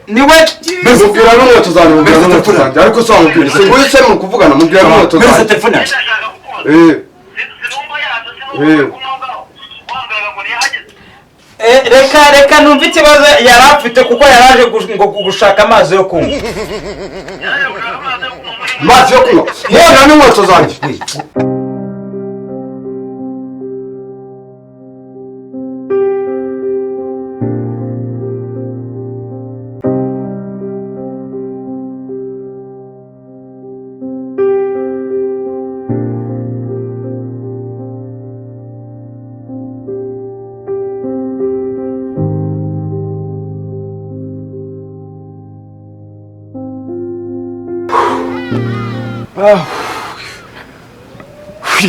Niwe. Mubwira n'inkweto zanjye, mubwira n'inkweto zanjye. Ariko se wamubwira se nguyu se muri kuvugana, mubwira n'inkweto Mbese zanjye. telefone yawe. Eh. Eh. Reka numve ikibazo yari afite, kuko yaraje ngo gushaka amazi yo kunywa. Amazi yo kunywa, mubwira n'inkweto zanjye.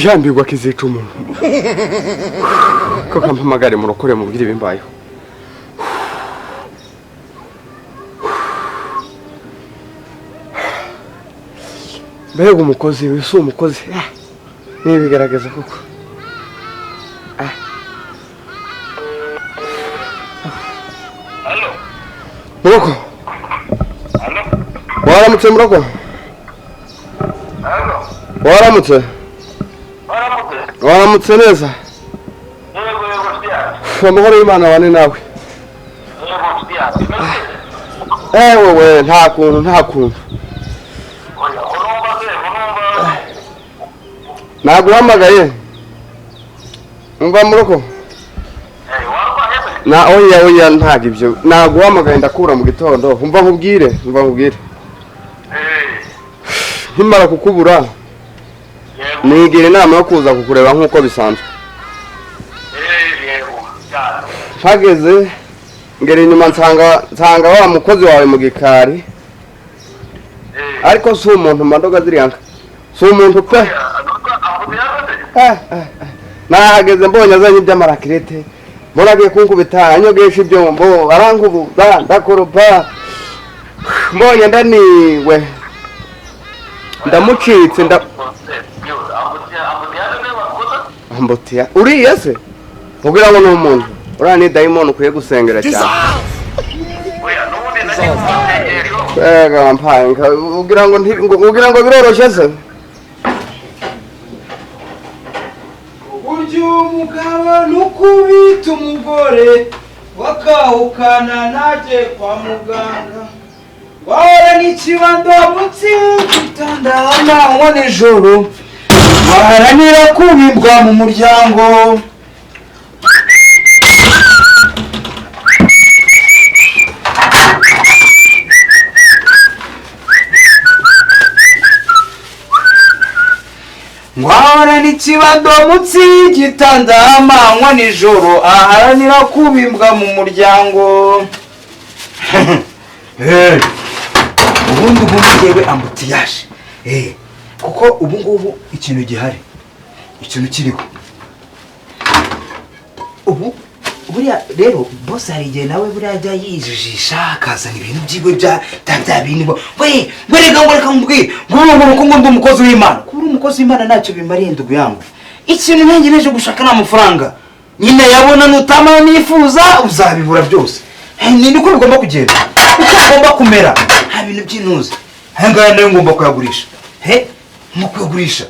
Yambirwa kizica umuntu ko kampamagare murokore mubwire ibimbayeho. Mbega umukozi, uyu si umukozi, nibigaragaza koko. Muroko, waramutse muroko, waramutse, waramutse neza. Amahoro y'Imana bane nawe. Ewe we, nta kuntu, nta kuntu naguhamagaye. Umva muroko, na oya oya, ntabwo ibyo naguhamagaye, ndakura mu gitondo. Umva nkubwire, umva nkubwire, nkimara kukubura nigira inama yo kuza kukureba nk'uko bisanzwe. Mpageze ngera inyuma nsanga wa mukozi wawe mu gikari, ariko si umuntu mandoga ziriya nka, si umuntu pe. Nahageze mbonye azanye iby'amarakirete, mbona agiye kunkubita, anyogesha ibyombo, arankubuza, ndakoropa, mbonye ndaniwe, ndamucitse nda ambutiya. Uriya se ubwira ngo ni umuntu? Uriya ni dayimoni, ukwiye gusengera cyane. Ega wampaye ugira ngo ugira ngo biroroshye se? Burya umugabo nukubita umugore wakahukana najye kwa muganga, wahora n'ikibando munsi y'igitanda amanywa nijoro, waharanira kubimbwa mu muryango. Wahora n'ikibando munsi y'igitanda amanywa nijoro, aharanira kubimbwa mu muryango. Ubundi ubu ngewe ambutiyaje, kuko ubu ngubu ikintu gihari, ikintu kiriho ubu. Buriya rero bose hari igihe nawe buriya ajya yijijisha akazana ibintu byiwe bya bya bintu we we. Reka ngo reka nkubwire ngo ubu ngo ndi umukozi w'Imana. Kuba uri umukozi w'Imana ntacyo bimariye ndugu yangu. Ikintu nanjye naje gushaka ni amafaranga nyine, yabona nutama nifuza uzabibura byose. Ni niko bigomba kugenda, uko bigomba kumera. Nta bintu by'intuza aya ngaya nayo ngomba kuyagurisha. He mu kuyagurisha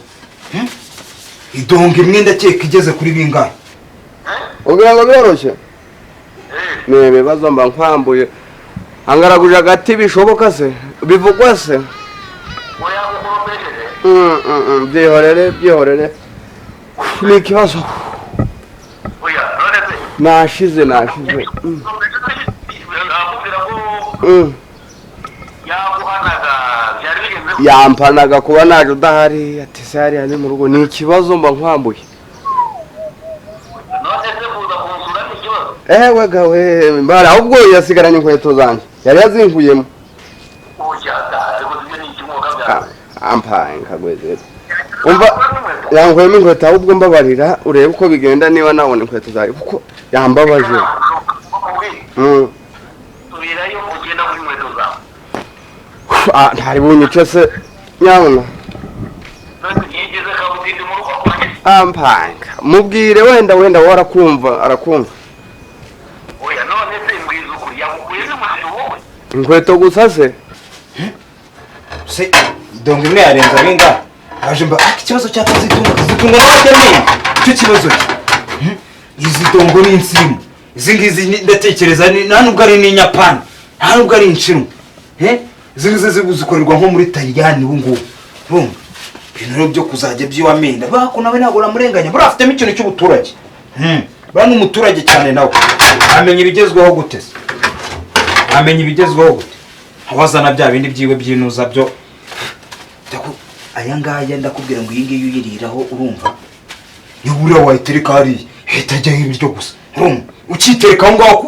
idonga imwe ndakeka igeze kuri bingahe? Ugira ngo biroroshye? Ni ibibazo mba nkwambuye, angaraguje agati. Bishoboka se? Bivugwa se? Byihorere, byihorere, ni ikibazo. Nashize, nashize. Yampanaga kuba naje udahari, ati se hariya ni mu rugo. Ni ikibazo mba nkwambuye. Ewe gawe mbara, ahubwo yasigaranye inkweto zanjye yari yazinkuyemo. Ampaye nkagwezera, umva yankuyemo inkweto. Ahubwo mbabarira urebe uko bigenda niba nabona inkweto zawe, kuko yambabaje. Ntari bunyice se nyabona? Ampanga mubwire, wenda wenda wowe arakumva, arakumva. Inkweto gusa se? Se dongo imwe yarenza bingahe? Aje mba ikibazo cya Kazitunga, Kazitunga nawe ajya amenya icyo kibazo cye. Izi dongo ni insirimu, izi ngizi ndatekereza nta nubwo ari n'inyapani, nta nubwo ari inshinwa. Izi ngizi zikorerwa nko muri Taliyani ubu ngubu. Urumva ibintu rero byo kuzajya by'iwamenda bako nawe ntabwo uramurenganya, buriya afitemo ikintu cy'ubuturage. Buriya ni umuturage cyane, nawe amenya ibigezweho gute se? Amenya ibigezweho gute? Wazana bya bindi byiwe byinuza byo aya ngaya, ndakubwira ngo iyi ngiyi uyiriraho, urumva, niba uriya wayitereka hariya hita ajyaho ibiryo gusa, urumva, ukitereka aho ngaho,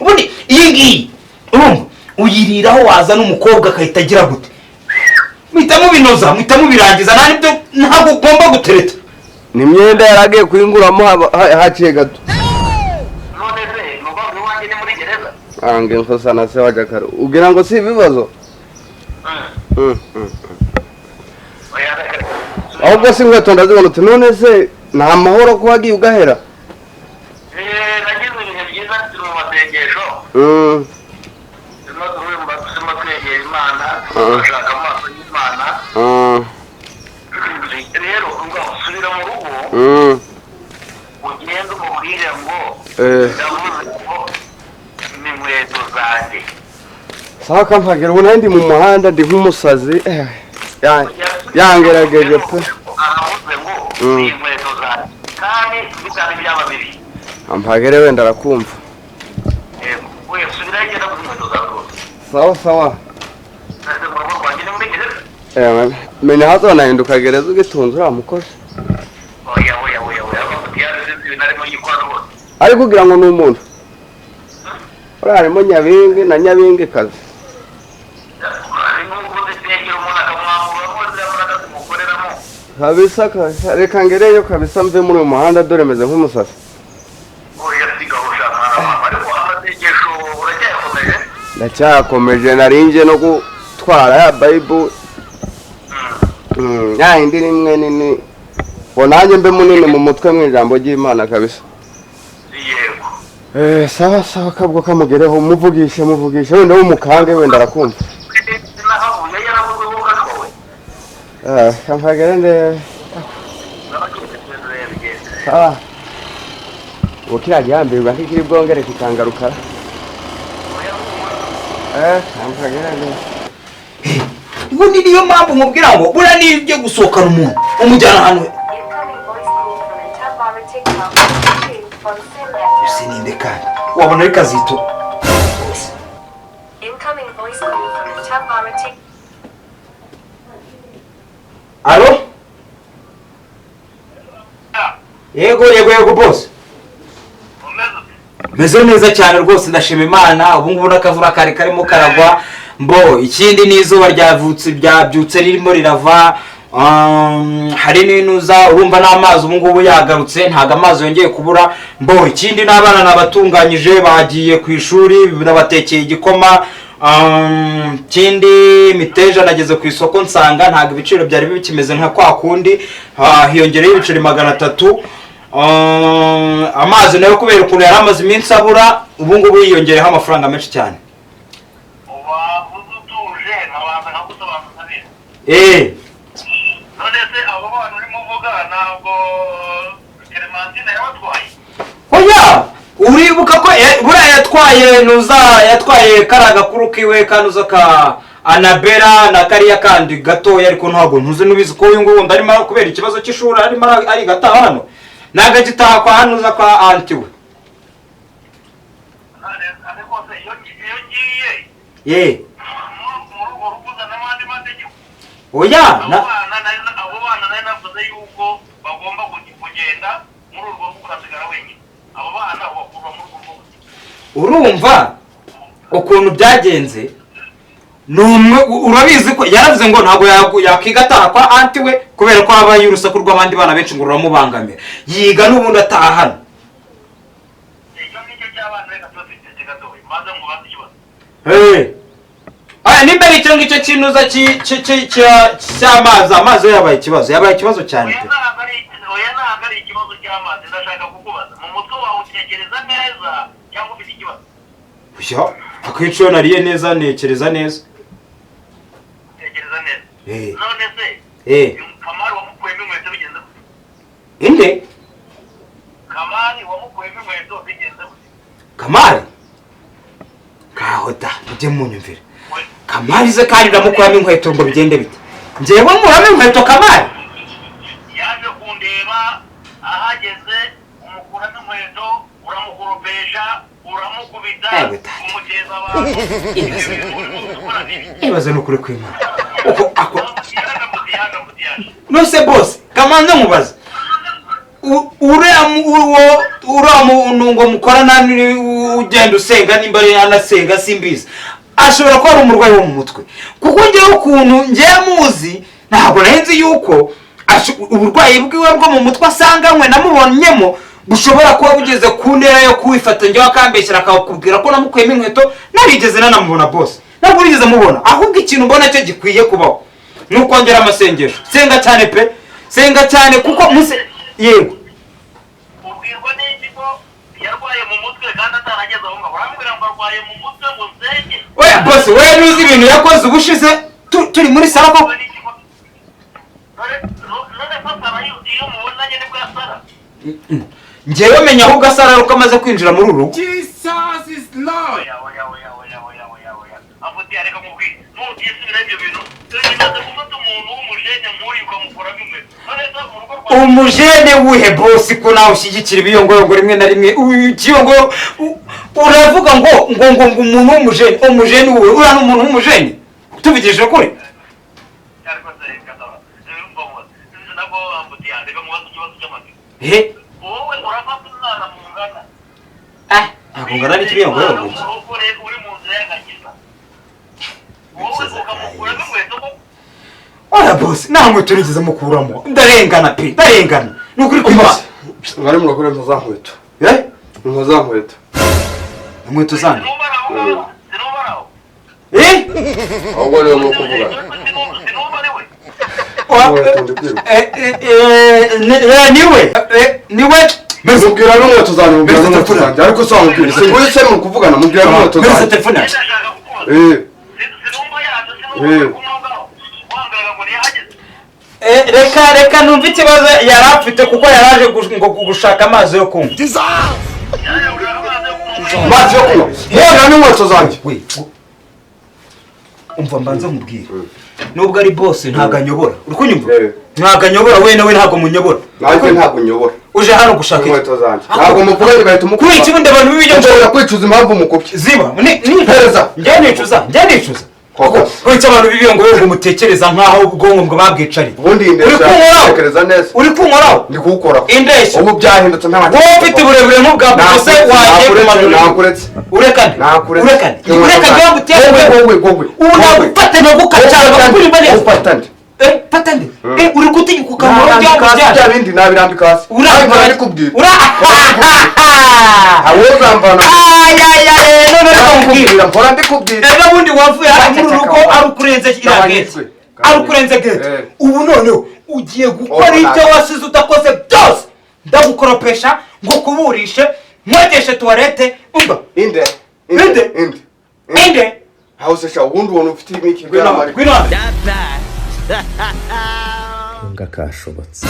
ubundi iyi ngiyi urumva uyiriraho, waza n'umukobwa agahita agira gute, muhita mubinoza, muhita mubirangiza, nta nibyo, ntabwo ugomba gutereta. Ni imyenda yaragiye kuyinguramo haciye gato. None se ni ukuvuga iwanjye ni muri gereza? Ange nkosana se wa Jakaro, ugira ngo si ibibazo? Oya, reka. Ahubwo si inkweto ndazibona uti none se ni amahoro ko wagiye ugahera? Nagize ibihe byiza, turi mu masengesho. Turimo turumva, turimo twegera Imana, turashaka amaso y'Imana. Rero ubwo subira mu rugo, ugende umubwire ngo ndavuze ngo ni inkweto zanjye. Sawa, kampagera ubu nari ndi mu muhanda, ndi nk'umusazi, yangerageje pe. Aravuze ngo ni inkweto zanjye kandi bitari byaba bibi. Ampagere wenda arakumva. Yego, we subirayo, genda gusa inkweto zawe rwose. Sawa sawa. Ese mu rugo rwanjye ni muri gereza? Menya hazonahinduka gereza ugitunze uriya mukozi. Oya, oya, oya, oya, amafutiyari sinzi ibintu arimo yikora rwose. Ariko kugira ngo ni umuntu uriya harimo nyabingi na nyabingi kazi. Hari n'ubwo zisengera umuntu akamwambura ko ziriya mbaraga zimukoreramo. Kabisa kabisa, reka ngereyo kabisa, mve muri uyu muhanda dore meze nk'umusazi. Oya, sigaho sha mwana mama, ariko amasengesho uracyayakomeje? Ndacyakomeje, narinje no gutwara ya bayibu ya indi rimwe nini ngo nanjye mbe munini mu mutwe mu ijambo ry'Imana kabisa. Yego. Sawa sawa, kabwo kamugereho, muvugishe muvugishe, wenda w'umukange wenda arakumva. Sinahavuye, yaravuze wowe ukatwowe. Kampagere ndebe. Sawa, ubu kiriya gihambirwa ntikiri bwongere kikangarukara. Kampagere ndebe. Ubundi niyo mpamvu mubwira ngo buriya niyo ugiye gusohokana umuntu umujyana ahantu. Incoming voice call from Ntabara TikTok 2 on SIM network. Ese ninde kandi wabona ari Kazito? Incoming voice call from Ntabara Tik. Allo? Yego yego yego, boss, meze neza cyane rwose, ndashima Imana. Ubu ngubu n'akavura kari karimo karagwa, mbo ikindi n'izuba ryavutse, ryabyutse ririmo rirava. Hari n'inuza, urumva n'amazi ubu ngubu yagarutse, ntabwo amazi yongeye kubura. Mbo ikindi n'abana nabatunganyije, bagiye ku ishuri, nabatekeye igikoma. Ikindi imiteja nageze ku isoko nsanga ntabwo ibiciro byari bikimeze nka kwa kundi, hiyongereho ibiceri 300. Amazi nayo kubera ukuntu yari amaze iminsi abura, ubu ngubu yiyongereho amafaranga menshi cyane. Wavuze utuje nkabanza nkagusobanuza neza. None se abo bana urimo uvuga ntabwo Clementine yabatwaye? Oya, uribuka ko buriya yatwaye nuza, yatwaye kariya gakuru kiwe kanuza ka Anabera na kariya kandi gatoya, ariko ntabwo ntuzi, nubizi ko uyu nguyu wundi arimo kubera ikibazo cy'ishuri arimo ariga ataha hano, ntabwo agitaha kwa hanuza kwa aunty we. Ariko se iyo ngiye ye muri urwo rugo uzanamo andi mategeko? Oya. Abo Na abo bana nari navuze yuko bagomba kugenda muri urwo rugo ukasigara wenyine, abo bana ubakura muri urwo rugo. Urumva ukuntu byagenze, ni umwe urabizi ko yaravuze ngo ntabwo yakwiga ataha kwa aunty we kubera ko habayo urusaku rw'abandi bana benshi ngo ruramubangamira, yiga n'ubundi ataha hano. Icyo ngicyo cy'abana reka tuba gatoya, maze mubaze ikibazo. Hey. Aya nimba ari icyo ngicyo cy'inuza cy'amazi, amazi yo yabaye ikibazo, yabaye ikibazo cyane Oya, pe. Oya, ntabwo ari ikibazo cy'amazi. Ndashaka kukubaza, mu mutwe wawe utekereza neza cyangwa ufite ikibazo? Ya, akenshi iyo nariye neza ntekereza neza. Tekereza neza. Eh. None se Kamari wamukuyemo inkweto bigenze gute? Inde? Kamari wamukuyemo inkweto bigenze gute? Kamari kaho da, mujye munyumvira. Kamari ze kandi ndamukuramo inkweto ngo bigende bite? Njyewe nkuramo inkweto Kamari? Yaje kundeba ahageze, umukuramo inkweto, uramukoropesha, uramukubita, Ewe data. umuteza abantu. Ibyo bintu urimo gukora bibi. Ibaze n'ukuri kw'Imana uko ako. Yaje mutiyaje. Nose boss, kamanze nkubaze, uriya uwo uriya muntu ngo mukorana ugenda usenga, nimba ari anasenga simbizi, ashobora kuba ari umurwayi wo mu mutwe, kuko ngewe ukuntu ngewe muzi ntabwo nari nzi yuko uburwayi bwiwe bwo mu mutwe asanganywe namubonyemo bushobora kuba bugeze ku ntera yo kuwifata ngewe akambeshyera akakubwira ko namukuyemo inkweto. Narigeze nanamubona boss? Ntabwo nigeze mubona. Ahubwo ikintu mbona cyo gikwiye kubaho ni ukongera amasengesho. Senga cyane pe, senga cyane, kuko muse yego. Ubwirwa n'iki ko yarwaye mu mutwe kandi atarageze aho ngaho? Urambwira ngo arwaye mu mutwe ngo nsenge? Oya boss, wowe ntuzi ibintu yakoze ubushize turi muri salo koko? Ubwirwa n'iki none ko asara iyo mubonanye nibwo asara? Njyewe menya ahubwo asara ari uko amaze kwinjira muri uru rugo. Jesus is Lord. Oya, oya, oya, oya, oya, oya, oya, avuti, reka mubwire, nutisubira ibyo bintu, imaze gufata umuntu w'umujene nk'uyu ukamukuramo inkweto, none se mu rugo rwawe? Umujene wuhe boss, ko nawe ushyigikira ibiyongoyongo rimwe na rimwe? Ikiyongo uravuga ngo umuntu w'umujene, umujene wuhe? Uriya ni umuntu w'umujene tuvugishije ukuri? Ariko se kataba mva mubaze nabwo, ambuti, reka mubaze ikibazo cy'amatsiko. He? Wowe urafata umwana mungana Ah, ntabwo ngana n'ikibiyongoyongo. Umurokore uri mu nzira y'agakiza, wowe ukamukuramo inkweto ko? Oya boss, nta nkweto nigeze mukuramo. Ndarengana pe, ndarengana, ni ukuri kw'Imana. Mwari murakora impa za nkweto. Eh? Impa za nkweto. Inkweto zande? Sinumva aho ngaho, sinumva aho. Eh. Ahubwo niwe muri kuvuga. Sinumva ari we. Inkweto ndi kwiruka. Eh, eh, eh, niwe. Niwe. Mubwira n'inkweto zanjye, mubwira Mbese n'inkweto telefone. zanjye, ariko si wamubwira si se muri kuvugana, mubwira n'inkweto Mbese zanjye. telefone yawe. Ndashaka kukubaza. Eh. Sinumva yaje, sinumva kumwe ngaho wambwiraga ngo ntiyahageze. Reka numve ikibazo yari afite, kuko yari aje ngo gushaka amazi yo kunywa. Yaje gushaka amazi yo kunywa. Amazi yo kunywa, mubwira n'inkweto zanjye. We, umva mbanza nkubwire, nubwo ari boss ntabwo anyobora, uri kunyumva? Eh. Ntabwo anyobora, we nawe ntabwo munyobora. Nanjye ntabwo nyobora. Uje hano gushaka iki? Inkweto zanjye ntabwo muvuganye ugahita umukupa. Kuri iki bundi abantu b'ibiryo Nshobora kwicuza impamvu mukupye. Ziba ni Pereza. Njye nicuza, njye nicuza. Koko. Kuri iki abantu b'ibiyongoyongo mutekereza nk'aho ubwonko bwo babwicariye? Ubundi iyi Uri ndeshyo kunkoraho? tekereza neza. Uri kunkoraho? Ndi kuwukoraho. Indeshyo. Ubu byahindutse nta Wowe ufite uburebure nk'ubwa bose wagiye kumanura. Nakuretse. Ureka nde? Nakuretse. Ureka nde? Ureka nde nguteye? Wowe, wowe, wowe. Ubu nagufata nkagukacara bakakuririmba neza. Ufata nde? Eh, fata nde? Eh, uri gutegeka ukamaro. Narambika hasi byabo bya bindi nabirambika hasi. Urambika. Ntabwo ndikubwira. Ura Awuzambana. Ayayaya, none reka nkubwire. Mpora ndikubwira. Ejo bundi wavuye hano muri uru rugo ari ukurenze iriya gate, Gabanyijwe. ari ukurenze gate. Eh. Ubu noneho ugiye gukora Oh, ibyo wasize udakoze byose. Ndagukoropesha, ngo kuburishe, nkogeshe toilette, umva. Inde. Inde? Inde. Inde. Aho se sha, ubundi ubona ufite imiki? Ngwino hano, ngwino hano. Kashobotse.